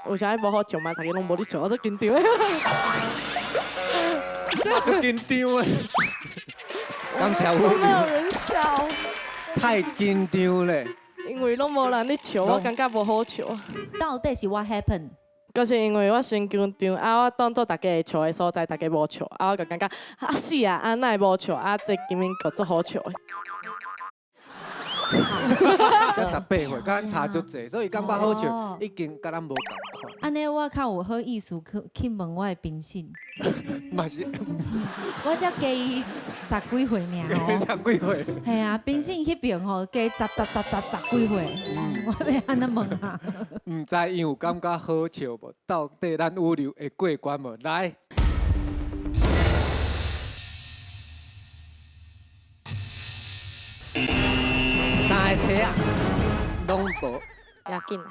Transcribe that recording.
有啥無好笑嘛？大家攏無咧笑，我足緊張。我足緊張的。感謝都沒有人笑。太緊張咧。因為攏無人咧笑，我感覺無好笑。到底是 what happened？就是因為我先緊張，啊，我當做大家會笑的所在，大家無笑，啊，我就感覺啊死啊，啊哪會無笑？啊，這根本就足好笑的。才18歲，佮咱差足濟，所以感覺好笑，已經佮咱無仝款。按呢，我較有好意思去問我的評審。嘛是。我才加伊十幾歲爾哦。十幾歲。係啊，評審彼邊吼加十十十十十幾歲，我欲按呢問啊。毋知伊有感覺好笑無？到底咱羽流會過關無？來。三个車仔攏無。要緊啊。